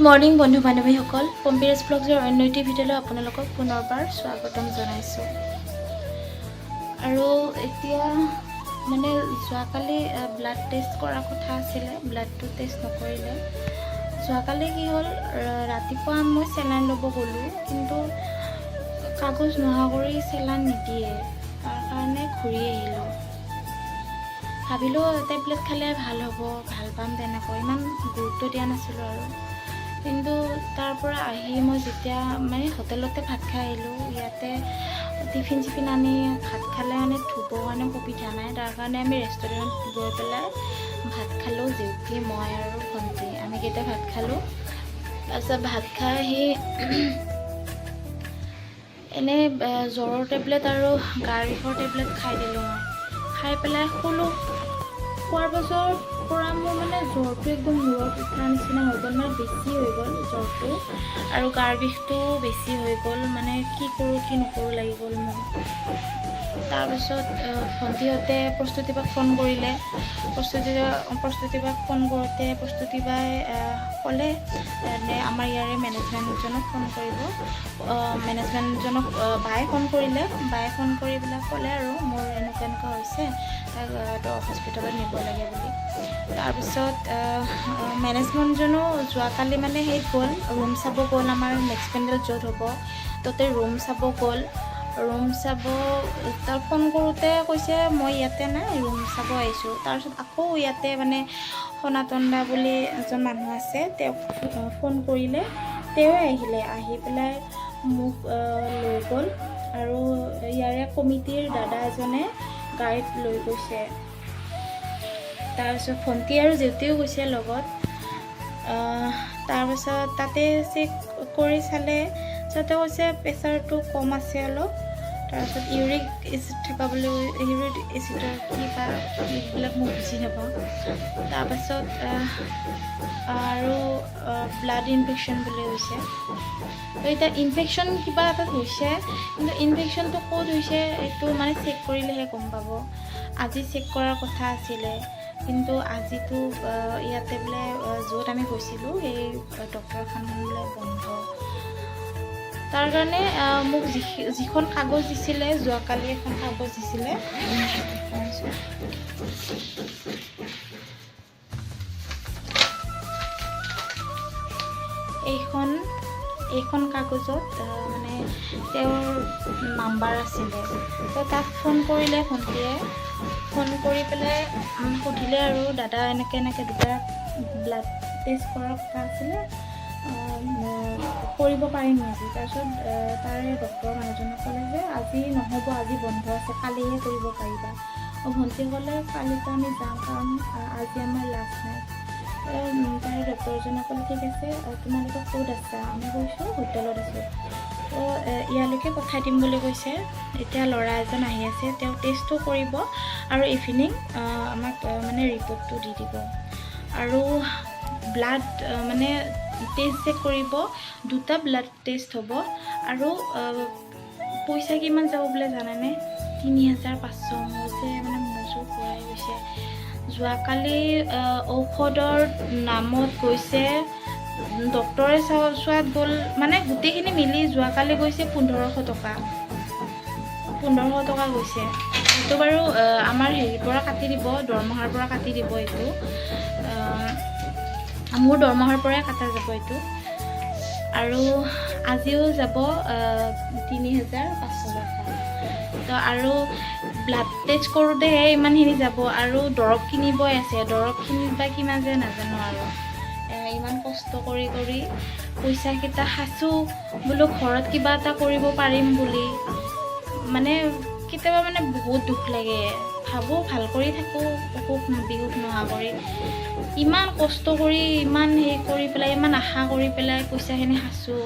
Morning বন্ধু বান্ধৱীসকল, পম্পীৰাজ ব্লগছৰ অন্য এটি ভিডিঅ'লৈ আপোনালোকক পুনৰবাৰ স্বাগতম জনাইছোঁ। আৰু এতিয়া মানে যোৱাকালি ব্লাড টেষ্ট কৰাৰ কথা আছিলে, ব্লাডটো টেষ্ট নকৰিলে। যোৱাকালি কি হ'ল, ৰাতিপুৱা মই চেলাইন ল'ব গ'লোঁ, কিন্তু কাগজ নোহোৱা কৰি চেলাইন নিদিয়ে। তাৰ কাৰণে ঘূৰি আহিলোঁ। ভাবিলোঁ টেবলেট খালে ভাল হ'ব, ভাল পাম, তেনেকৈ ইমান গুৰুত্ব দিয়া নাছিলোঁ আৰু। কিন্তু তাৰ পৰা আহি মই যেতিয়া মানে হোটেলতে ভাত খাই আহিলোঁ, ইয়াতে টিফিন চিফিন আনি ভাত খালে মানে ধুবৰ কাৰণে সুবিধা নাই। তাৰ কাৰণে আমি ৰেষ্টুৰেণ্টত গৈ পেলাই ভাত খালোঁ। জেউতি, মই আৰু ভণ্টি, আমি কেইটা ভাত খালোঁ। তাৰপিছত ভাত খাই আহি এনেই জ্বৰৰ টেবলেট আৰু গাৰ বিষৰ টেবলেট খাই দিলোঁ মই। খাই পেলাই শুলোঁ। শোৱাৰ পাছৰ পৰা মোৰ মানে জ্বৰটো একদম মূৰত উঠাৰ নিচিনা হৈ গ'ল, মানে বেছি হৈ গ'ল জ্বৰটো আৰু গাৰ বিষটোও বেছি হৈ গ'ল। মানে কি কৰোঁ কি নকৰোঁ লাগি গ'ল মোৰ। তাৰপিছত ভণ্টিহঁতে প্ৰস্তুতিবাক ফোন কৰিলে। প্ৰস্তুতিবাক ফোন কৰোঁতে প্ৰস্তুতিবাই ক'লে আমাৰ ইয়াৰে মেনেজমেণ্টজনক ফোন কৰিব। মেনেজমেণ্টজনক বায়ে ফোন কৰিলে। বায়ে ফোন কৰি পেলাই ক'লে আৰু মোৰ এনেকুৱা এনেকুৱা হৈছে, তাক হস্পিটেলত নিব লাগে বুলি। তাৰপিছত মেনেজমেণ্টজনো যোৱাকালি মানে সেইত গ'ল, ৰুম চাব গ'ল। আমাৰ নেক্সট পেণ্ডেল য'ত হ'ব তাতে ৰুম চাব গ'ল। ৰুম চাব তাৰ ফোন কৰোঁতে কৈছে, মই ইয়াতে নাই, ৰুম চাব আহিছোঁ। তাৰপিছত আকৌ ইয়াতে মানে সনাতন দা বুলি এজন মানুহ আছে, তেওঁক ফোন কৰিলে। তেওঁৱে আহিলে, আহি পেলাই মোক লৈ গ'ল আৰু ইয়াৰে কমিটিৰ দাদা এজনে গাড়ীত লৈ গৈছে। তাৰপিছত ভণ্টি আৰু জেউতিও গৈছে লগত। তাৰপিছত তাতে চেক কৰি চালে, চাওঁতে কৈছে প্ৰেছাৰটো কম আছে অলপ। তাৰপিছত ইউৰিক এচিড থকা বুলি, ইউৰিক এচিডৰ কিবা এইবিলাক মই বুজি নাপাওঁ। তাৰপাছত আৰু ব্লাড ইনফেকশ্যন বুলি কৈছে। তো এতিয়া ইনফেকশ্যন কিবা এটাত হৈছে, কিন্তু ইনফেকশ্যনটো ক'ত হৈছে এইটো মানে চেক কৰিলেহে গম পাব। আজি চেক কৰাৰ কথা আছিলে, কিন্তু আজিতো ইয়াতে বোলে য'ত আমি গৈছিলোঁ সেই ডক্টৰখান বোলে বন্ধ। তাৰ কাৰণে মোক যিখন কাগজ দিছিলে, যোৱাকালি এখন কাগজ দিছিলে, দেখুৱাইছোঁ। এইখন কাগজত মানে তেওঁৰ নাম্বাৰ আছিলে। তো তাক ফোন কৰিলে ভণ্টিয়ে। ফোন কৰি পেলাই সুধিলে আৰু, দাদা, এনেকৈ এনেকৈ দুটা ব্লাড টেষ্ট কৰাৰ কথা আছিলে, কৰিব পাৰিম নেকি? তাৰপিছত তাৰে ডক্টৰ মানুহজনে ক'লে যে আজি নহ'ব, আজি বন্ধ আছে, কালিহে কৰিব পাৰিবা। অঁ, ভণ্টি ক'লে, কালিতো আমি যাম, কাৰণ আজি আমাৰ লাষ্ট নাইট। তাৰে ডক্টৰজনে ক'লে, ঠিক আছে, তোমালোকে ক'ত আছা? আমি কৈছোঁ হোটেলত আছোঁ। তো ইয়ালৈকে পঠাই দিম বুলি কৈছে। এতিয়া ল'ৰা এজন আহি আছে, তেওঁ টেষ্টটো কৰিব আৰু ইভিনিং আমাক মানে ৰিপৰ্টটো দি দিব। আৰু ব্লাড মানে টেষ্ট যে কৰিব, দুটা ব্লাড টেষ্ট হ'ব আৰু পইচা কিমান যাব বোলে জানেনে? 3500। মোৰ যে মানে মূৰ ঘূৰাই গৈছে। যোৱাকালি ঔষধৰ নামত গৈছে, ডক্টৰে চোৱাত গ'ল, মানে গোটেইখিনি মিলি যোৱাকালি গৈছে 1500 টকা। 1500 টকা গৈছে। সেইটো বাৰু আমাৰ হেৰিৰ পৰা কাটি দিব, দৰমহাৰ পৰা কাটি দিব এইটো। মোৰ দৰমহাৰ পৰাই কাটা যাব এইটো। আৰু আজিও যাব 3500 টকা। তো আৰু ব্লাড টেষ্ট কৰোঁতেহে ইমানখিনি যাব আৰু দৰৱ কিনিবই আছে। দৰৱখিনিত বা কিমান যে নাজানো আৰু। ইমান কষ্ট কৰি কৰি পইচাকেইটা সাঁচোঁ বোলো, ঘৰত কিবা এটা কৰিব পাৰিম বুলি। মানে কেতিয়াবা মানে বহুত দুখ লাগে। ভাবোঁ ভাল কৰি থাকোঁ, অসুখ বিসুখ নোহোৱা কৰি। ইমান কষ্ট কৰি, ইমান হেৰি কৰি পেলাই, ইমান আশা কৰি পেলাই পইচাখিনি সাঁচোঁ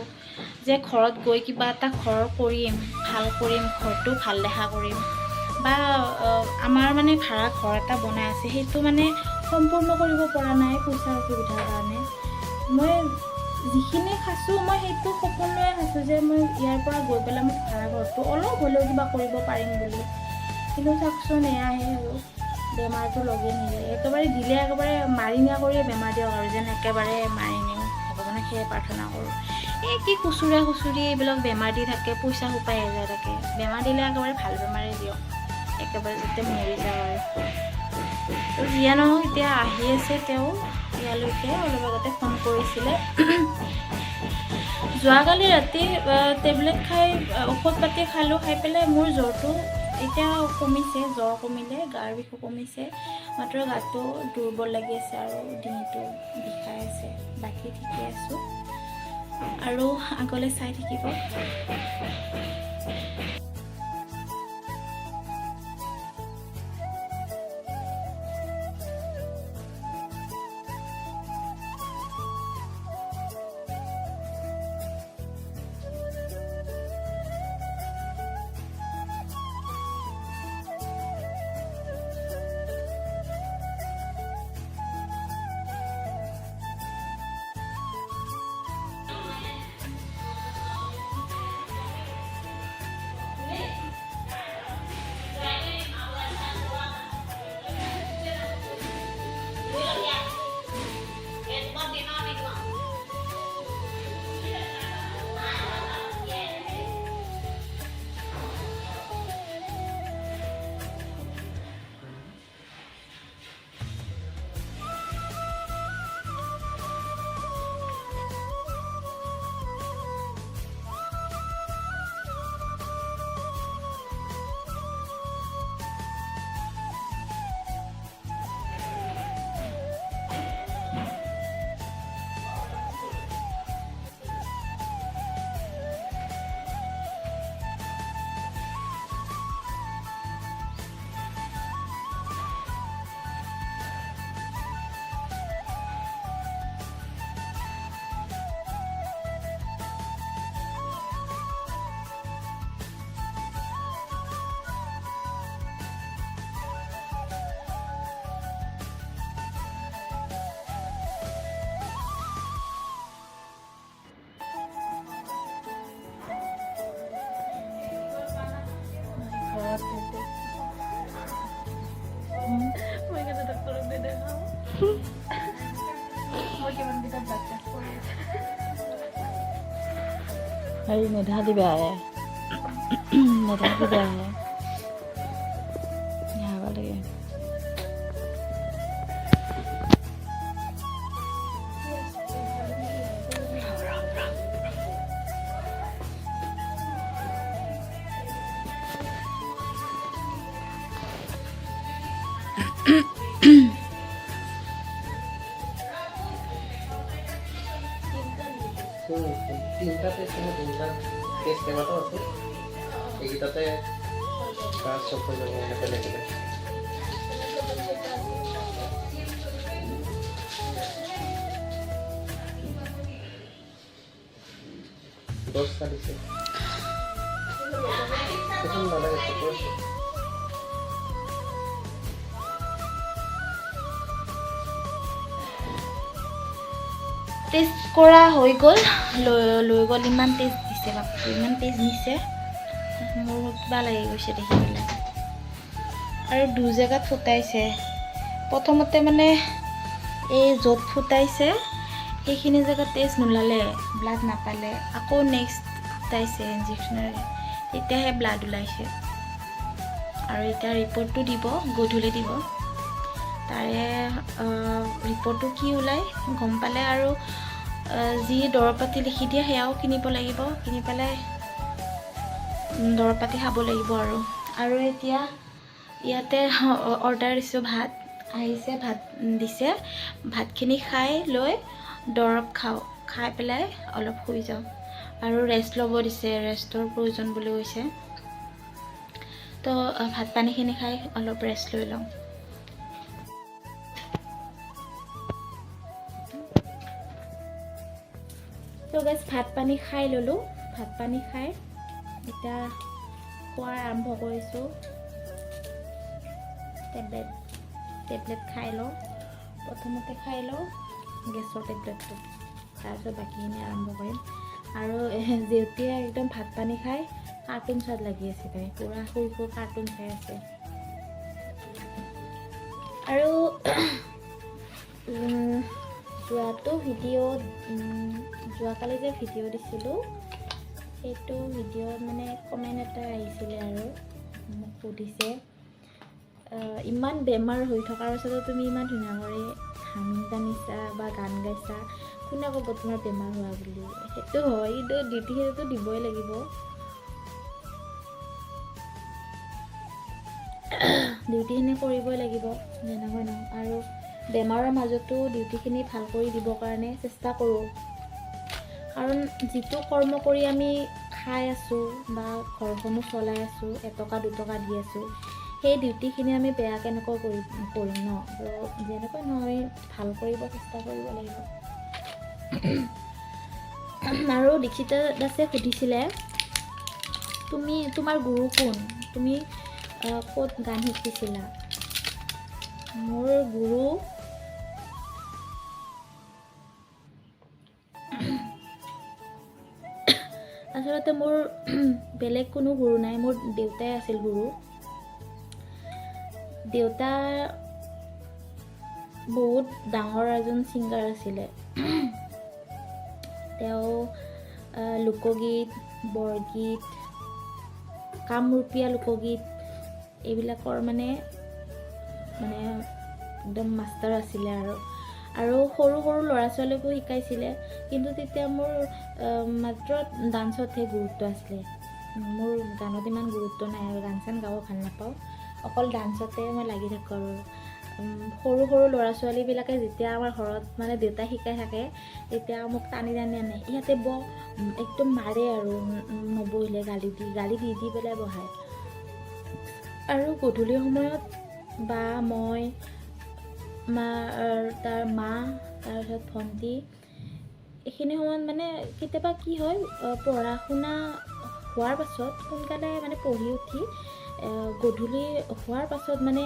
যে ঘৰত গৈ কিবা এটা ঘৰ কৰিম, ভাল কৰিম, ঘৰটো ভাল দেখা কৰিম বা আমাৰ মানে ভাড়া ঘৰ এটা বনাই আছে, সেইটো মানে সম্পূৰ্ণ কৰিব পৰা নাই পইচাৰ অসুবিধাৰ কাৰণে। মই যিখিনি সাঁচোঁ, মই সেইটো সপোন লৈয়ে সাঁচোঁ যে মই ইয়াৰ পৰা গৈ পেলাই মোক ভাড়া ঘৰটো অলপ হ'লেও কিবা কৰিব পাৰিম বুলি। কিন্তু চাওকচোন, এয়াহে আৰু বেমাৰটো লগে নিদিয়ে। একেবাৰে দিলে একেবাৰে মাৰি নিয়া কৰিয়ে বেমাৰ দিয়ক আৰু, যেন একেবাৰে মাৰি নিওঁ। ভগৱানক সেয়ে প্ৰাৰ্থনা কৰোঁ। এই কি খুচুৰা খুচুৰি এইবিলাক বেমাৰ দি থাকে, পইচা সোপাই যায় থাকে। বেমাৰ দিলে একেবাৰে ভাল বেমাৰেই দিয়ক, একেবাৰে যাতে মৰি যাওঁ আৰু। তো যিয়ে নহওক, এতিয়া আহি আছে তেওঁ ইয়ালৈকে, অলপ আগতে ফোন কৰিছিলে। যোৱাকালি ৰাতি টেবলেট খাই ঔষধ পাতি খালোঁ, খাই পেলাই মোৰ জ্বৰটো এতিয়া কমিছে, জ্বৰ কমিলে, গাৰ বিষো কমিছে, মাত্ৰ গাটো দুৰ্বল লাগি আছে আৰু ডিঙিটো বিষাই আছে, বাকী ঠিকে আছোঁ। আৰু আগলৈ চাই থাকিব। মই কেনে ডক্টৰক নেদেখাওঁ। মই কিমানকেইটা ব্লাড টেষ্ট কৰি আছোঁ। হেৰি, নেঢালিবা, নেঢালিবা, ঢালিব লাগে। তিনিটা টেষ্ট আছে, তিনিটা টেষ্ট কেইবাটাও আছে। এইকেইটাতে কাজ চব হৈ যাব, মানে বেলেগ বেলেগ 10টা দিছে। সেইখন নালাগে, ফটো আছে। টেষ্ট কৰা হৈ গ'ল, লৈ লৈ গ'ল। ইমান টেষ্ট দিছে, বাপৰে, ইমান টেষ্ট নিছে, মোৰ কিবা লাগি গৈছে দেখি পেলাই। আৰু দুই জেগাত ফুটাইছে। প্ৰথমতে মানে এই য'ত ফুটাইছে সেইখিনি জেগাত তেজ নোলালে, ব্লাড নাপালে। আকৌ নেক্সট ফুটাইছে ইনজেকশ্যনেৰে, তেতিয়াহে ব্লাড ওলাইছে। আৰু এতিয়া ৰিপৰ্টটো দিব, গধূলি দিব। তাৰে ৰিপৰ্টটো কি ওলায় গম পালে আৰু যি দৰৱ পাতি লিখি দিয়ে সেয়াও কিনিব লাগিব, কিনি পেলাই দৰৱ পাতি খাব লাগিব। আৰু এতিয়া ইয়াতে অৰ্ডাৰ দিছোঁ, ভাত আহিছে, ভাত দিছে। ভাতখিনি খাই লৈ দৰৱ খাওঁ, খাই পেলাই অলপ শুই যাওঁ আৰু ৰেষ্ট ল'ব দিছে, ৰেষ্টৰ প্ৰয়োজন বুলি কৈছে। তো ভাত পানীখিনি খাই অলপ ৰেষ্ট লৈ লওঁ। তো গাইজ, ভাত পানী খাই ল'লোঁ। ভাত পানী খাই এতিয়া খোৱাৰ আৰম্ভ কৰিছোঁ। টেবলেট খাই লওঁ, প্ৰথমতে খাই লওঁ গেছৰ টেবলেটটো, তাৰপিছত বাকীখিনি আৰম্ভ কৰিম। আৰু জেউতীয়ে একদম ভাত পানী খাই কাৰ্টুন চোৱাত লাগি আছে। তাই পূৰা শুই শুই কাৰ্টুন চাই আছে। আৰু যোৱাটো ভিডিঅ'ত, যোৱাকালি যে ভিডিঅ' দিছিলোঁ, সেইটো ভিডিঅ'ত মানে কমেণ্ট এটা আহিছিলে আৰু মোক সুধিছে, ইমান বেমাৰ হৈ থকাৰ পাছতো তুমি ইমান ধুনীয়া কৰি হামিং টানিছা বা গান গাইছা, কোনে ক'ব তোমাৰ বেমাৰ হোৱা বুলি? সেইটো হয়, কিন্তু ডিউটিখিনিতো দিবই লাগিব। ডিউটিখিনি কৰিবই লাগিব যেনেকৈ নহওক, আৰু বেমাৰৰ মাজতো ডিউটিখিনি ভাল কৰি দিবৰ কাৰণে চেষ্টা কৰোঁ। কাৰণ যিটো কৰ্ম কৰি আমি খাই আছোঁ বা ঘৰখনো চলাই আছোঁ, এটকা দুটকা দি আছোঁ, সেই ডিউটিখিনি আমি বেয়া কেনেকৈ কৰিম ন? তো যেনেকৈ নহয় আমি ভাল কৰিব চেষ্টা কৰিব লাগিব। আৰু দীক্ষিতা দাসে সুধিছিলে, তোমাৰ গুৰু কোন, তুমি ক'ত গান শিকিছিলা? মোৰ গুৰু আচলতে মোৰ বেলেগ কোনো গুৰু নাই, মোৰ দেউতাই আছিল গুৰু। দেউতা বহুত ডাঙৰ এজন ছিংগাৰ আছিলে। তেওঁ লোকগীত, বৰগীত, কামৰূপীয়া লোকগীত এইবিলাকৰ মানে মানে একদম মাষ্টাৰ আছিলে। আৰু আৰু সৰু সৰু ল'ৰা ছোৱালীকো শিকাইছিলে। কিন্তু তেতিয়া মোৰ মাত্ৰ ডান্সতহে গুৰুত্ব আছিলে, মোৰ গানত ইমান গুৰুত্ব নাই আৰু গান চান গাব ভাল নাপাওঁ, অকল ডান্সতে মই লাগি থাকোঁ। আৰু সৰু সৰু ল'ৰা ছোৱালীবিলাকে যেতিয়া আমাৰ ঘৰত মানে দেউতাই শিকাই থাকে, তেতিয়া মোক টানি টানি আনে, ইয়াতে বহ, একদম মাৰে আৰু নবহিলে গালি দি দি পেলাই বহায়। আৰু গধূলি সময়ত বা মই, মা, তাৰ মা, তাৰপিছত ভণ্টি, এইখিনি সময়ত মানে কেতিয়াবা কি হয়, পঢ়া শুনা হোৱাৰ পাছত সোনকালে মানে পঢ়ি উঠি গধূলি হোৱাৰ পাছত মানে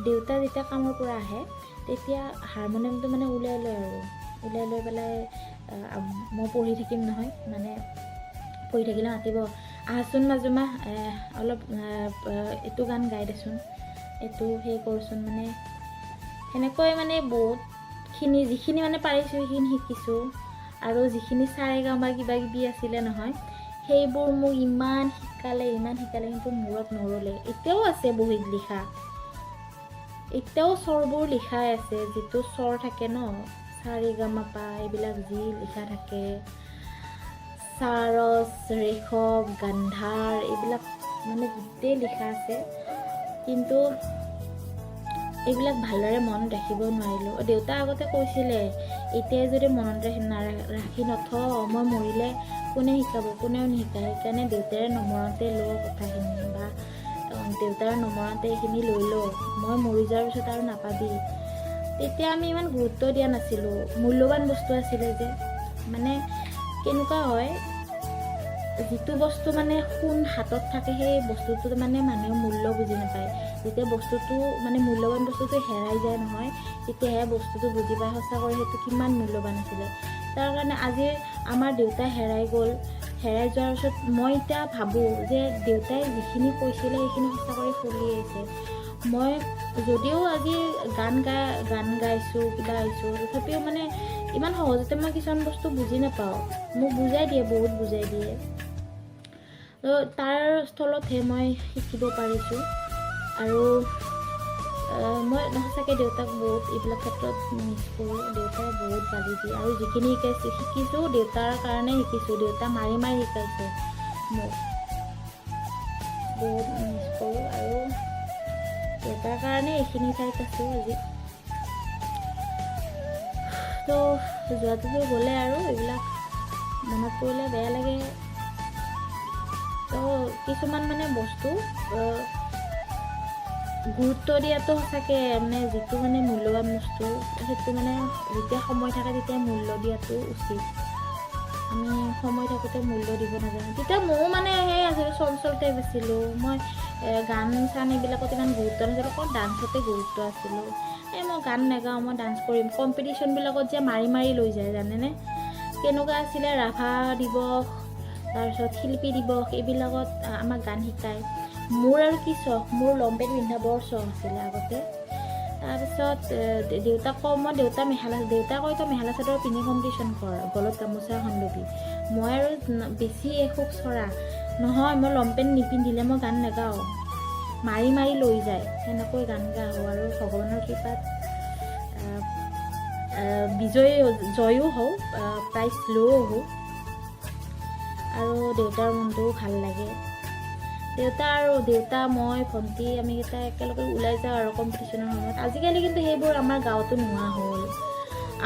দেউতা যেতিয়া কামৰ পৰা আহে, তেতিয়া হাৰমনিয়ামটো মানে উলিয়াই লয় আৰু উলিয়াই লৈ পেলাই মই পঢ়ি থাকিম নহয়, মানে পঢ়ি থাকিলে মাতিব, আহাচোন মাজুমা, অলপ এইটো গান গাই দেচোন, এইটো সেই কৰচোন। মানে সেনেকৈ মানে বহুতখিনি যিখিনি মানে পাৰিছোঁ সেইখিনি শিকিছোঁ। আৰু যিখিনি সাৰেগামা কিবা কিবি আছিলে নহয়, সেইবোৰ মোক ইমান শিকালে, ইমান শিকালে, কিন্তু মূৰত নৰ'লে। এতিয়াও আছে বহীত লিখা, এতিয়াও স্বৰবোৰ লিখাই আছে, যিটো স্বৰ থাকে ন, সাৰেগামা পা এইবিলাক যি লিখা থাকে, সাৰস, ঋষভ, গান্ধাৰ, এইবিলাক মানে গোটেই লিখা আছে। কিন্তু এইবিলাক ভালদৰে মনত ৰাখিব নোৱাৰিলোঁ। দেউতা আগতে কৈছিলে, এতিয়াই যদি মনত ৰাখি নথওঁ, মই মৰিলে কোনে শিকাব? কোনেও নিশিকায়। সেইকাৰণে দেউতাৰে নমৰতে ল কথাখিনি, বা দেউতাৰ নমৰতে এইখিনি লৈ ল, মই মৰি যোৱাৰ পিছত আৰু নাপাবি। তেতিয়া আমি ইমান গুৰুত্ব দিয়া নাছিলোঁ, মূল্যৱান বস্তু আছিলে যে। মানে কেনেকুৱা হয়, যিটো বস্তু মানে সোণ হাতত থাকে, সেই বস্তুটো মানে মানুহে মূল্য বুজি নাপায়। যেতিয়া বস্তুটো মানে মূল্যৱান বস্তুটো হেৰাই যায় নহয়, তেতিয়াহে বস্তুটো বুজি পায় সঁচাকৈ সেইটো কিমান মূল্যৱান আছিলে। তাৰ কাৰণে আজি আমাৰ দেউতা হেৰাই গ'ল। হেৰাই যোৱাৰ পিছত মই এতিয়া ভাবোঁ যে দেউতাই যিখিনি কৈছিলে সেইখিনি সঁচাকৈ ফলি আহিছে। মই যদিও আজি গান গাইছোঁ, কিবা হৈছোঁ, তথাপিও মানে ইমান সহজতে মই কিছুমান বস্তু বুজি নাপাওঁ। মোক বুজাই দিয়ে, বহুত বুজাই দিয়ে। তো তাৰ স্থলতহে মই শিকিব পাৰিছোঁ। আৰু মই সঁচাকৈ দেউতাক বহুত এইবিলাক ক্ষেত্ৰত মিছ কৰোঁ। দেউতাই বহুত গালি দিয়ে, আৰু যিখিনি শিকাইছে শিকিছোঁ দেউতাৰ কাৰণে শিকিছোঁ, দেউতা মাৰি মাৰি শিকাইছে মোক। বহুত মিছ কৰোঁ আৰু দেউতাৰ কাৰণে এইখিনি ঠাইত আছোঁ আজি। তো যোৱাটোতো গ'লে আৰু এইবিলাক মনত পৰিলে বেয়া লাগে। তো কিছুমান মানে বস্তু গুৰুত্ব দিয়াটো সঁচাকৈ মানে যিটো মানে মূল্যৱান বস্তু, সেইটো মানে যেতিয়া সময় থাকে তেতিয়া মূল্য দিয়াটো উচিত। আমি সময় থাকোঁতে মূল্য দিব নাজানো। তেতিয়া ময়ো মানে সেই আছিলোঁ, চঞ্চল টাইপ আছিলোঁ মই। গান চান এইবিলাকত ইমান গুৰুত্ব নাছিলোঁ, অকল ডান্সতে গুৰুত্ব আছিলোঁ। এই মই গান নাগাওঁ, মই ডান্স কৰিম। কম্পিটিশ্যনবিলাকত যে মাৰি মাৰি লৈ যায়, জানেনে কেনেকুৱা আছিলে? ৰাভা দিৱস, তাৰপিছত শিল্পী দিৱস, এইবিলাকত আমাক গান শিকায়। মোৰ আৰু কি চখ, মোৰ লং পেণ্ট পিন্ধা বৰ চখ আছিলে আগতে। তাৰপিছত দেউতাক কওঁ মই, দেউতা মেখেলা, দেউতা কয় তই মেখেলা চাদৰ পিন্ধি কম্পিটিশ্যন কৰ, গলত গামোচা এখন ল'বি। মই আৰু বেছি এখোপ চৰা নহয়, মই লং পেণ্ট নিপিন্ধিলে মই গান নাগাওঁ, মাৰি মাৰি লৈ যায়, সেনেকৈ গান গাই আহোঁ। আৰু ভগৱানৰ কৃপাত বিজয়ী জয়ো হওঁ, প্ৰাইজ লৈও আহোঁ। আৰু দেউতাৰ মনটোও ভাল লাগে। দেউতা, মই, ভণ্টি আমিকেইটা একেলগে ওলাই যাওঁ আৰু কম্পিটিশ্যনৰ সময়ত। আজিকালি কিন্তু সেইবোৰ আমাৰ গাঁৱতো নোহোৱা হ'ল।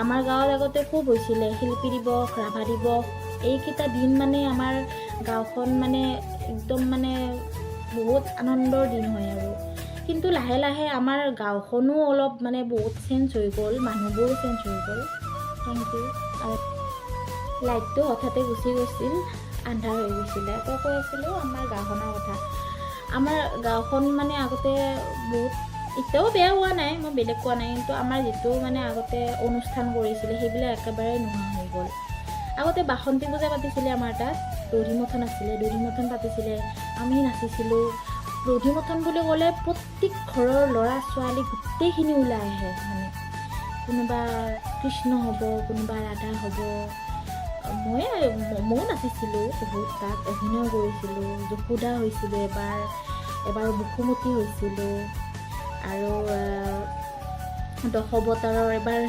আমাৰ গাঁৱত আগতে খুব হৈছিলে শিল্পী দিৱস, ৰাভা দিৱস, এইকেইটা দিন মানে আমাৰ গাঁওখন মানে একদম মানে বহুত আনন্দৰ দিন হয় আৰু। কিন্তু লাহে লাহে আমাৰ গাঁওখনো অলপ মানে বহুত চেঞ্জ হৈ গ'ল, মানুহবোৰো চেঞ্জ হৈ গ'ল। Thank U. আৰু লাইটটো হঠাতে গুচি গৈছিল, আন্ধাৰ হৈ গৈছিলে। তো কৈ আছিলোঁ আমাৰ গাঁওখনৰ কথা। আমাৰ গাঁওখন মানে আগতে বহুত, এতিয়াও বেয়া হোৱা নাই, মই বেলেগ কোৱা নাই, কিন্তু আমাৰ যিটো মানে আগতে অনুষ্ঠান কৰিছিলে সেইবিলাক একেবাৰে নোহোৱা হৈ গ'ল। আগতে বাসন্তী পূজা পাতিছিলে আমাৰ তাত, দধি মথন আছিলে, দধি মথন পাতিছিলে, আমি নাচিছিলোঁ। দধি মথন বুলি ক'লে প্ৰত্যেক ঘৰৰ ল'ৰা ছোৱালী গোটেইখিনি ওলাই আহে, মানে কোনোবা কৃষ্ণ হ'ব, কোনোবা ৰাধা হ'ব। ময়ো নাচিছিলোঁ বহুত, তাত অভিনয় কৰিছিলোঁ, যশোদা হৈছিলোঁ এবাৰ, এবাৰ বসুমতী হৈছিলোঁ, আৰু দশৱতাৰৰ এবাৰ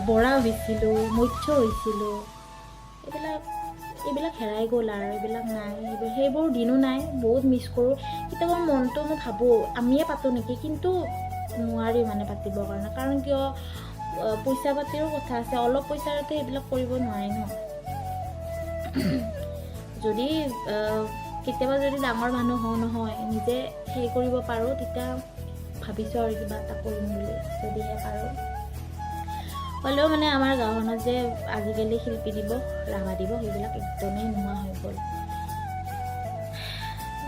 বৰা হৈছিলোঁ, মৎস্য হৈছিলোঁ। এইবিলাক হেৰাই গ'ল আৰু এইবিলাক নাই, সেইবোৰ দিনো নাই, বহুত মিছ কৰোঁ। কেতিয়াবা মনটো মই ভাবোঁ আমিয়ে পাতোঁ নেকি, কিন্তু নোৱাৰি মানে পাতিবৰ কাৰণে। কাৰণ কিয়, পইচা পাতিৰো কথা আছে, অলপ পইচাৰেতো এইবিলাক কৰিব নোৱাৰি ন। যদি কেতিয়াবা যদি ডাঙৰ মানুহ হওঁ নহয়, নিজে সেই কৰিব পাৰোঁ, তেতিয়া ভাবিছোঁ আৰু কিবা এটা কৰিম বুলি, যদিহে পাৰোঁ। হ'লেও মানে আমাৰ গাঁওখনত যে আজিকালি শিল্পী দিৱস, ৰাভা দিৱস এইবিলাক একদমেই নোহোৱা হৈ গ'ল।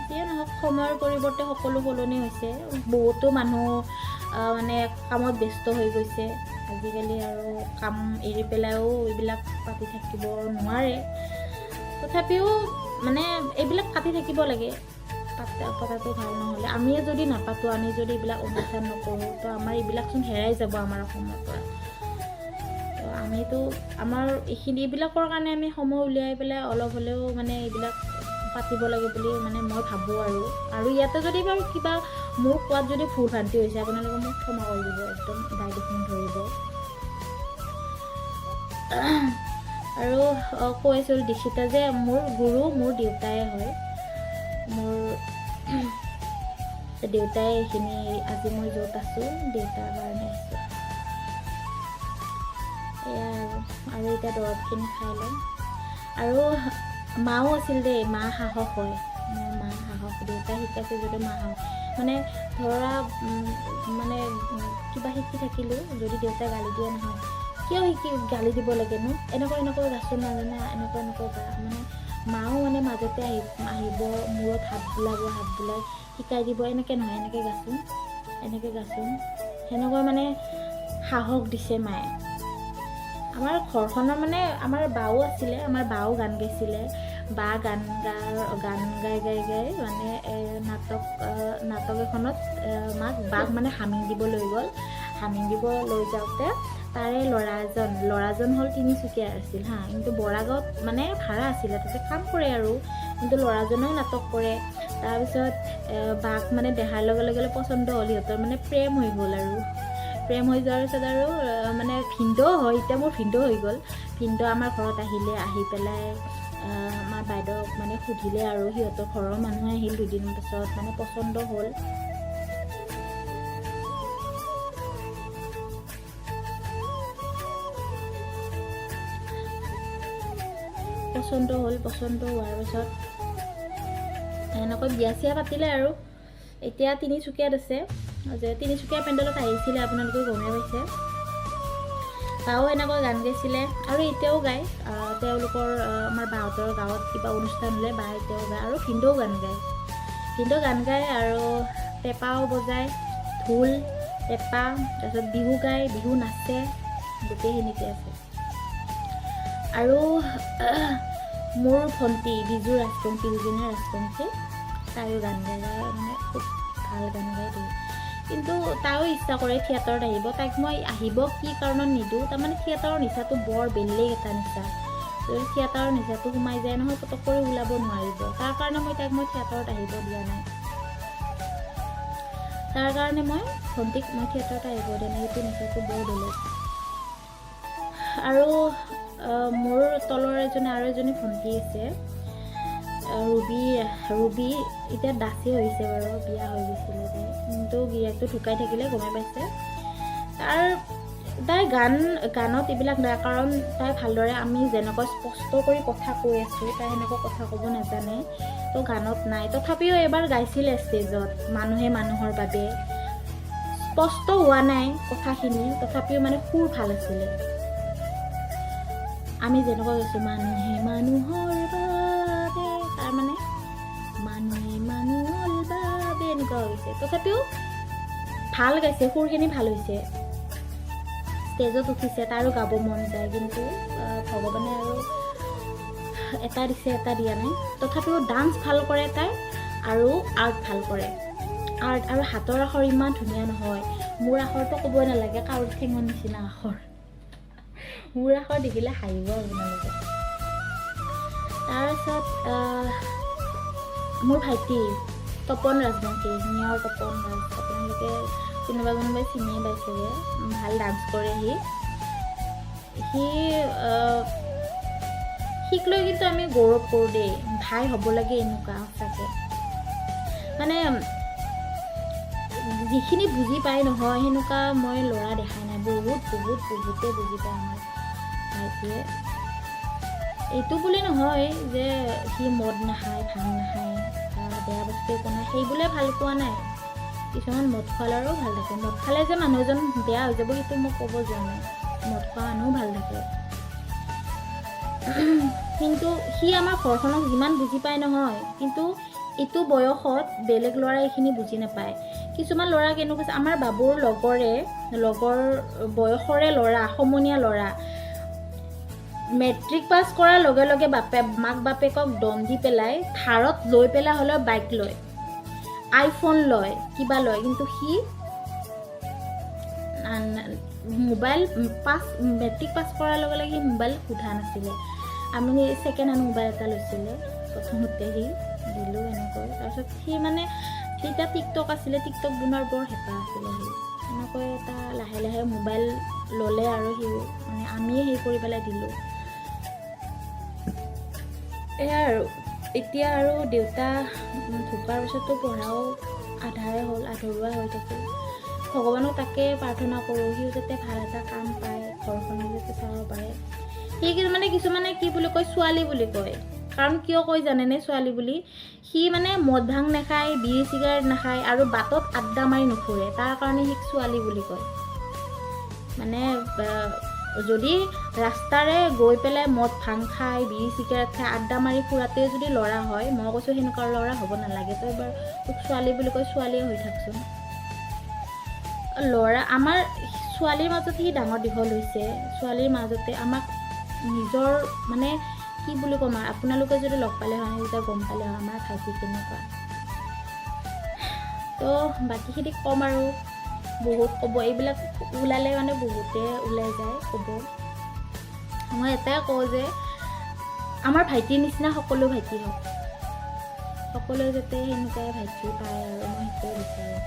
যিয়ে নহওক, সময়ৰ পৰিৱৰ্তে সকলো সলনি হৈছে। বহুতো মানুহ মানে কামত ব্যস্ত হৈ গৈছে আজিকালি, আৰু কাম এৰি পেলাইও এইবিলাক পাতি থাকিব নোৱাৰে। তথাপিও মানে এইবিলাক পাতি থাকিব লাগে, পতাটো ভাল। নহ'লে আমিয়ে যদি নাপাতোঁ, আমি যদি এইবিলাক অনুষ্ঠান নকৰোঁ, তো আমাৰ এইবিলাকচোন হেৰাই যাব আমাৰ অসমৰ পৰা। তো আমিতো আমাৰ এইখিনি এইবিলাকৰ কাৰণে আমি সময় উলিয়াই পেলাই অলপ হ'লেও মানে এইবিলাক পাতিব লাগে বুলি মানে মই ভাবোঁ আৰু। আৰু ইয়াতে যদি বাৰু কিবা মোৰ কোৱাত যদি ভুল ভ্ৰান্তি হৈছে, আপোনালোকে মোক ক্ষমা কৰি দিব, একদম দায় দোষ নধৰিব। আৰু কৈ আছিলোঁ দীক্ষিতা যে মোৰ গুৰু মোৰ দেউতাই হয়। মোৰ দেউতাই এইখিনি, আজি মই য'ত আছোঁ দেউতাৰ কাৰণে আছোঁ। এয়া আৰু এতিয়া দৰৱখিনি খাই লওঁ। আৰু মাও আছিল দেই, মা সাহস হয়, মোৰ মা সাহস, দেউতাই শিকাইছে যদিও মা সাহস। মানে ধৰা মানে কিবা শিকি থাকিলেও যদি দেউতাই গালি দিয়ে নহয়, কিয় শিকি গালি দিব লাগেনো, এনেকৈ এনেকৈ গাচোন নাজানা, এনেকৈ এনেকৈ গা, মানে মাও মানে মাজতে আহিব, মূৰত হাত বুলাব, হাত বুলাই শিকাই দিব, এনেকৈ নহয় এনেকৈ গাচোন, এনেকৈ গাচোন, সেনেকৈ মানে সাহস দিছে মায়ে। আমাৰ ঘৰখনৰ মানে আমাৰ বাও আছিলে, আমাৰ বাও গান গাইছিলে। বা গান গাই গাই গাই মানে নাটক এখনত বাক মানে হামিং দিব লৈ গ'ল। হামিং দিব লৈ যাওঁতে তাৰে ল'ৰাজন হ'ল তিনিচুকীয়াৰ আছিল হা, কিন্তু বৰাগাঁৱত মানে ভাড়া আছিলে, তাতে কাম কৰে আৰু, কিন্তু ল'ৰাজনেও নাটক কৰে। তাৰপিছত বাক মানে দেখাৰ লগে লগে পচন্দ হ'ল, সিহঁতৰ মানে প্ৰেম হৈ গ'ল। আৰু প্ৰেম হৈ যোৱাৰ পিছত আৰু মানে ভিনদেউ হয়, এতিয়া মোৰ ভিনদেউ হৈ গ'ল। ভিনদেউ আমাৰ ঘৰত আহিলে, আহি পেলাই আমাৰ বাইদেউক মানে সুধিলে আৰু সিহঁতৰ ঘৰৰ মানুহ আহিল দুদিন পিছত, মানে পচন্দ হ'ল। পচন্দ হ'ল, পচন্দ হোৱাৰ পিছত এনেকৈ বিয়া চিয়া পাতিলে। আৰু এতিয়া তিনিচুকীয়াত আছে, যে তিনিচুকীয়া পেণ্ডেলত আহিছিলে, আপোনালোকে গমেই পাইছে। বাও এনেকৈ গান গাইছিলে আৰু এতিয়াও গায়। তেওঁলোকৰ আমাৰ বাহঁতৰ গাঁৱত কিবা অনুষ্ঠান হ'লে বা এতিয়াও গায়, আৰু ভিনদেউ গান গায়, ভিনদেউ গান গায় আৰু পেঁপাও বজায়, ঢোল পেঁপা, তাৰপিছত বিহু গায়, বিহু নাচে, গোটেইখিনিতে আছে। আৰু মোৰ ভণ্টি বিজু ৰাজবংশী, বিজুনা ৰাজবংশী, তাইও গান গায়, মানে খুব ভাল গান গায় দেই। কিন্তু তাইও ইচ্ছা কৰে থিয়েটাৰত আহিব। তাইক মই আহিব কি কাৰণত নিদিওঁ, তাৰমানে থিয়েটাৰৰ নিচাটো বৰ বেলেগ এটা নিচা। যদি থিয়েটাৰৰ নিচাটো সোমাই যায় নহয়, পটক কৰি ওলাব নোৱাৰিব। তাৰ কাৰণে মই তাইক থিয়েটাৰত আহিব দিয়া নাই। তাৰ কাৰণে মই ভণ্টিক মই থিয়েটাৰত আহিব দিয়া নাই। সেইটো নিচাটো বৰ বেলেগ। আৰু মোৰ তলৰ এজনী আৰু এজনী ভণ্টি আছে, ৰুবি। ৰুবি এতিয়া দাসী হৈছে বাৰু, বিয়া হৈ গৈছিলে তাই, কিন্তু গিৰিয়েকটো ঢুকাই থাকিলে, গমেই পাইছে। তাই গানত এইবিলাক নাই, কাৰণ তাই ভালদৰে আমি যেনেকৈ স্পষ্ট কৰি কথা কৈ আছোঁ, তাই সেনেকৈ কথা ক'ব নাজানে, তো গানত নাই। তথাপিও এবাৰ গাইছিলে ষ্টেজত, মানুহে মানুহৰ বাবে। স্পষ্ট হোৱা নাই কথাখিনি, তথাপিও মানে সুৰ ভাল আছিলে। আমি যেনেকুৱা গাইছোঁ মানুহে মানুহৰ বাবে, তাৰ মানে মানুহে মানুহৰ বাবে এনেকুৱা হৈছে। তথাপিও ভাল গাইছে, সুৰখিনি ভাল হৈছে। ষ্টেজত উঠিছে, তাৰো গাব মন যায়, কিন্তু ভগৱানে আৰু এটা দিছে, এটা দিয়া নাই। তথাপিও ডান্স ভাল কৰে তাই আৰু আৰ্ট ভাল কৰে। আৰ্ট আৰু হাতৰ আখৰ ইমান ধুনীয়া নহয়। মোৰ আখৰটো ক'বই নালাগে, কাউৰী ঠেঙৰ নিচিনা আখৰ। মোৰ আখৰ দেখিলে হাঁহিব আপোনালোকে। তাৰপিছত মোৰ ভাইটি তপন ৰাজবংশী, নিয়ৰ তপন ৰাজ, আপোনালোকে কোনোবা কোনোবাই চিনিয়ে পাইছেগে। ভাল ডান্স কৰে সি। সি সিক লৈ কিন্তু আমি গৌৰৱ কৰোঁ দেই। ভাই হ'ব লাগে এনেকুৱা সঁচাকৈ। মানে যিখিনি বুজি পায় নহয়, সেনেকুৱা মই ল'ৰা দেখা নাই। বহুত বহুত বহুতে বুজি পায় আমাৰ ভাইটিয়ে। এইটো বুলি নহয় যে সি মদ নাখায়, ভাং নাখায় বা বেয়া বস্তু একো নাই, সেই বুলিয়ে ভাল পোৱা নাই। কিছুমান মদ খোৱা ল'ৰাও ভাল থাকে। মদ খালে যে মানুহ এজন বেয়া হৈ যাব, সেইটো মই ক'ব যোৱা নাই। মদ খোৱা মানুহো ভাল থাকে। কিন্তু সি আমাৰ ঘৰখনক যিমান বুজি পায় নহয়, কিন্তু এইটো বয়সত বেলেগ ল'ৰাই এইখিনি বুজি নাপায়। কিছুমান ল'ৰা কেনেকুৱা আছে, আমাৰ বাবুৰ লগৰ বয়সৰে ল'ৰা, সমনীয়া ল'ৰা, মেট্ৰিক পাছ কৰাৰ লগে লগে মাক বাপেকক দম দি পেলাই ধাৰত লৈ পেলাই হ'লেও বাইক লয়, আইফোন লয়, কিবা লয়। কিন্তু সি মোবাইল মেট্ৰিক পাছ কৰাৰ লগে লগে সি মোবাইল সোধা নাছিলে। আমি ছেকেণ্ড হেণ্ড মোবাইল এটা লৈছিলে প্ৰথমতে, সি দিলোঁ এনেকৈ। তাৰপিছত সি মানে তেতিয়া টিকটক আছিলে, টিকটক বনোৱাৰ বৰ হেঁপাহ আছিলে। সি এনেকৈ এটা লাহে লাহে মোবাইল ল'লে আৰু সিও মানে আমিয়ে হেৰি কৰি পেলাই দিলোঁ। এয়া আৰু এতিয়া আৰু দেউতা ঢুকোৱাৰ পিছততো পঢ়াও আধাৰে হ'ল, আধৰুৱা হৈ থাকিল। ভগৱানক তাকে প্ৰাৰ্থনা কৰোঁ, সিও যাতে ভাল এটা কাম পায়, ঘৰখনো যাতে চাব পাৰে। সি কিন্তু মানে কিছুমানে কি বুলি কয়, ছোৱালী বুলি কয়। কাৰণ কিয় কয় জানেনে ছোৱালী বুলি? সি মানে মদ ভাং নাখায়, বিড়ি চিগাৰেট নাখায় আৰু বাটত আড্ডা মাৰি নুফুৰে, তাৰ কাৰণে সিক ছোৱালী বুলি কয়। মানে যদি ৰাস্তাৰে গৈ পেলাই মদ ভাং খাই, বিড়ি চিগাৰেট খাই আড্ডা মাৰি ফুৰাটোৱে যদি ল'ৰা হয়, মই কৈছোঁ সেনেকুৱা ল'ৰা হ'ব নালাগে। তই বাৰু তোক ছোৱালী বুলি কয়, ছোৱালীয়ে হৈ থাকচোন। ল'ৰা আমাৰ ছোৱালীৰ মাজত সি ডাঙৰ দীঘল হৈছে। ছোৱালীৰ মাজতে আমাক নিজৰ মানে কি বুলি ক'ম আৰু, আপোনালোকে যদি লগ পালে হয় তেতিয়া গম পালে হয় আমাৰ ভাইটি কেনেকুৱা। তো বাকীখিনি ক'ম আৰু বহুত ক'ব, এইবিলাক ওলালে মানে বহুতে ওলাই যায় ক'ব। মই এটাই কওঁ যে আমাৰ ভাইটিৰ নিচিনা সকলো ভাইটি হওক, সকলোৱে যাতে সেনেকুৱাই ভাইটি পায় আৰু মই সেইটোৱে বিচাৰোঁ।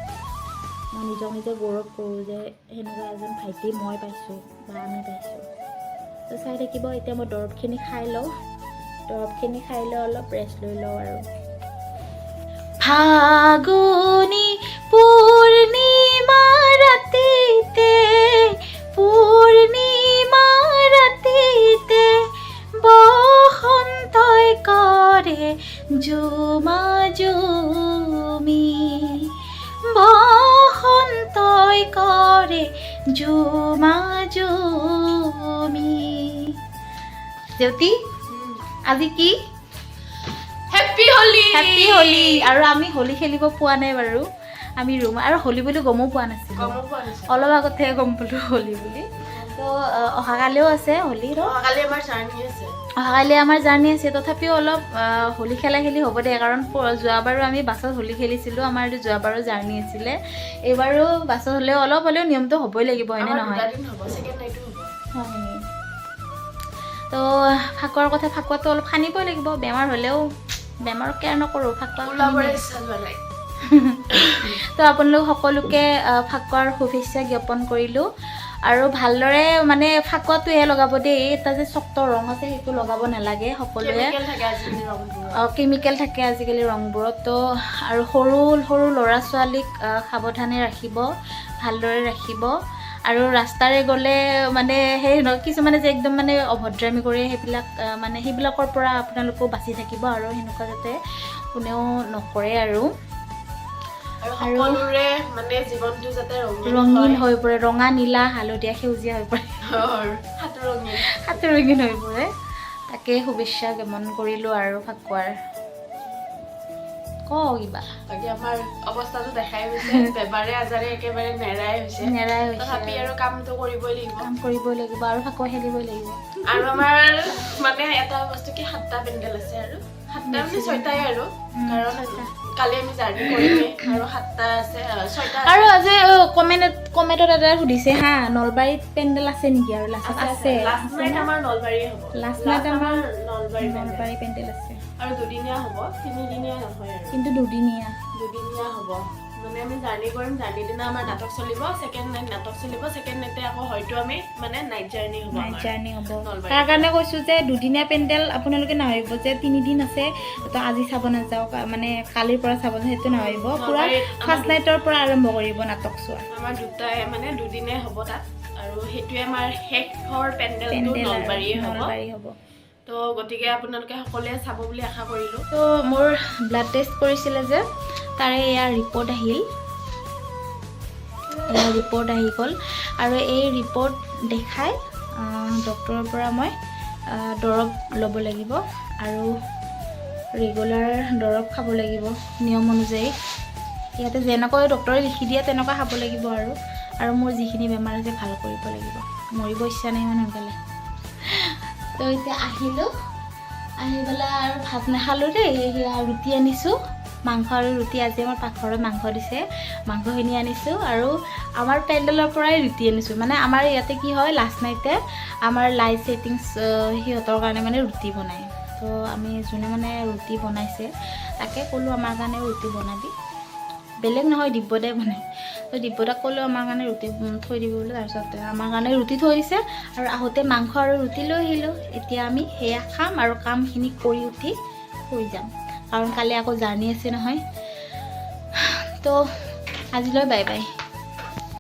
মই নিজক নিজে গৌৰৱ কৰোঁ যে সেনেকুৱা এজন ভাইটি মই পাইছোঁ বা আমি পাইছোঁ। তো চাই থাকিব। এতিয়া মই দৰৱখিনি খাই লওঁ। দৰৱখিনি খাই লৈ অলপ ৰেষ্ট লৈ লওঁ। আৰু ফাগুনি পূৰ্ণিমা ৰাতিতে, পূৰ্ণিমা ৰাতিতে বসন্তই কৰে জুমা জুমি, বসন্তই কৰে জুমা জুমি। জেউতি, আজি কি? হেপ্পী হোলী। হেপ্পী হোলী। আৰু আমি হোলী খেলিব পোৱা নাই বাৰু। আমি ৰুম আৰু হোলী বুলি গমো পোৱা নাছিলোঁ। গমো পোৱা নাছিলো। অলপ আগতেহে গম পালোঁ হোলী বুলি। তো অহাকালিও আছে হোলী। অহাকালি আমাৰ জাৰ্ণি আছে। অহাকালি আমাৰ জাৰ্ণি আছে, তথাপিও অলপ হোলী খেলা খেলি হ'ব দে, কাৰণ যোৱাবাৰো আমি বাছত হোলী খেলিছিলোঁ। আমাৰ এইটো যোৱাবাৰো জাৰ্ণি আছিলে, এইবাৰো বাছত হ'লেও অলপ হ'লেও নিয়মটো হ'বই লাগিব, হয়নে আমাৰ নহয়? দুটা দিন হ'ব, ছেকেণ্ড নাইটো হ'ব। হয়। তো ফাকুৱাৰ কথা, ফাকুৱাটো অলপ সানিবই লাগিব। বেমাৰ হ'লেও বেমাৰক কেয়াৰ নকৰোঁ, ফাকুৱা ওলাবৰে সানিমেই। ইচ্ছা যোৱা নাই। তো আপোনালোক সকলোকে ফাকুৱাৰ শুভেচ্ছা জ্ঞাপন কৰিলোঁ আৰু ভালদৰে মানে ফাকুৱাটোহে লগাব দেই। এটা যে চক্ত ৰং আছে, সেইটো লগাব নালাগে সকলোৱে। কেমিকেল থাকে আজিকালি ৰংবোৰত। কেমিকেল থাকে আজিকালি ৰংবোৰত। তো আৰু সৰু সৰু ল'ৰা ছোৱালীক সাৱধানে ৰাখিব, ভালদৰে ৰাখিব। আৰু ৰাস্তাৰে গ'লে মানে সেই কিছুমানে যে একদম মানে অভদ্ৰামী কৰে, সেইবিলাক মানে সেইবিলাকৰ পৰা আপোনালোকো বাচি থাকিব আৰু সেনেকুৱা যাতে কোনেও নকৰে আৰু আৰু সকলোৰে মানে জীৱনটো যাতে ৰঙীন ৰঙীন হয়। হৈ পৰে, ৰঙা, নীলা, হালধীয়া, সেউজীয়া হৈ পৰে। হয়, সাত ৰঙীন। সাত ৰঙীন হৈ পৰে, তাকে শুভেচ্ছা জ্ঞাপন কৰিলোঁ আৰু ফাকুৱাৰ। ক কিবা। বাকী আমাৰ অৱস্থাটো দেখাই গৈছে, বেমাৰে আজাৰে একেবাৰে নেৰাই হৈছে। নেৰাই হৈছে। তথাপি আৰু কামটো কৰিবই লাগিব। কাম কৰিবই লাগিব আৰু ফাকুৱা খেলিবই লাগিব। আৰু আমাৰ মানে এটা বস্তু কি, সাতটা পেণ্ডেল আছে আৰু সাতটা মানে ছয়টাই আৰু কাৰণ ছয়টা। কালি আমি জাৰ্ণি কৰিমেই আৰু সাতটা আছে, ছয়টা আছে। আৰু আজি কমেণ্টত এটা সুধিছে হা, নলবাৰীত পেণ্ডেল আছে নেকি? আৰু লাষ্টত আছে। লাষ্ট নাইট আমাৰ নলবাৰী হ'ব। Last night আমাৰ নলবাৰী পেণ্ডেল। নলবাৰী পেণ্ডেল আছে। আৰু দুদিনীয়া হ'ব, তিনিদিনীয়া নহয় আৰু। কিন্তু দুদিনীয়া। দুদিনীয়া হ'ব। মানে আমি জাৰ্ণি কৰিম, জাৰ্ণিৰ দিনা আমাৰ নাটক চলিব, ছেকেণ্ড নাইট নাটক চলিব, ছেকেণ্ড নাইটে আকৌ হয়তো আমি মানে নাইট জাৰ্ণি হ'ব নাইট আমাৰ। জাৰ্ণি হ'ব। নলবাৰী। তাৰ কাৰণে কৈছোঁ যে দুদিনীয়া পেণ্ডেল, আপোনালোকে নাভাবিব যে তিনিদিন আছে তো আজি চাব নাযাওঁ, মানে কালিৰ পৰা চাব নাযাওঁ, সেইটো নাভাবিব। পূৰা নলবাৰীত আমাৰ ফাৰ্ষ্ট নাইটৰ পৰা আৰম্ভ কৰিব নাটক চোৱা। আমাৰ দুটাই মানে দুদিনে হ'ব তাত আৰু সেইটোৱে আমাৰ শেষৰ পেণ্ডেলটো। পেণ্ডেল আৰু নলবাৰীয়ে হ'ব। নলবাৰী হ'ব। তো গতিকে আপোনালোকে সকলোৱে চাব বুলি আশা কৰিলোঁ। তো মোৰ ব্লাড টেষ্ট কৰিছিলে যে, তাৰে এয়া ৰিপৰ্ট আহিল। এয়া ৰিপৰ্ট আহি গ'ল আৰু এই ৰিপৰ্ট দেখাই ডক্টৰৰ পৰা মই দৰৱ ল'ব লাগিব আৰু ৰেগুলাৰ দৰৱ খাব লাগিব নিয়ম অনুযায়ী। ইয়াতে যেনেকৈ ডক্টৰে লিখি দিয়ে, তেনেকুৱা খাব লাগিব আৰু আৰু মোৰ যিখিনি বেমাৰ আছে ভাল কৰিব লাগিব। মৰিব ইচ্ছা নাই ইমান সোনকালে। তো এতিয়া আহিলোঁ, আহি পেলাই আৰু ভাত নাখালোঁ দেই। সেয়া ৰুটি আনিছোঁ, মাংস আৰু ৰুটি। আজি আমাৰ পাকঘৰত মাংস দিছে, মাংসখিনি আনিছোঁ আৰু আমাৰ পেণ্ডেলৰ পৰাই ৰুটি আনিছোঁ। মানে আমাৰ ইয়াতে কি হয়, লাষ্ট নাইটে আমাৰ লাইট ছেটিংছ সিহঁতৰ কাৰণে মানে ৰুটি বনায়। তো আমি যোনে মানে ৰুটি বনাইছে, তাকে ক'লোঁ, আমাৰ কাৰণে ৰুটি বনাবি। বেলেগ নহয়, দিব্যদাই বনায়। তো দিব্যদাক ক'লোঁ আমাৰ কাৰণে ৰুটি থৈ দিব বুলি। তাৰপিছত আমাৰ কাৰণে ৰুটি থৈ দিছে আৰু আহোঁতে মাংস আৰু ৰুটি লৈ আহিলোঁ। এতিয়া আমি সেয়া খাম আৰু কামখিনি কৰি উঠি শুই যাম, কাৰণ কালি আকৌ জাৰ্ণি আছে নহয়। তো আজিলৈ বাই বাই।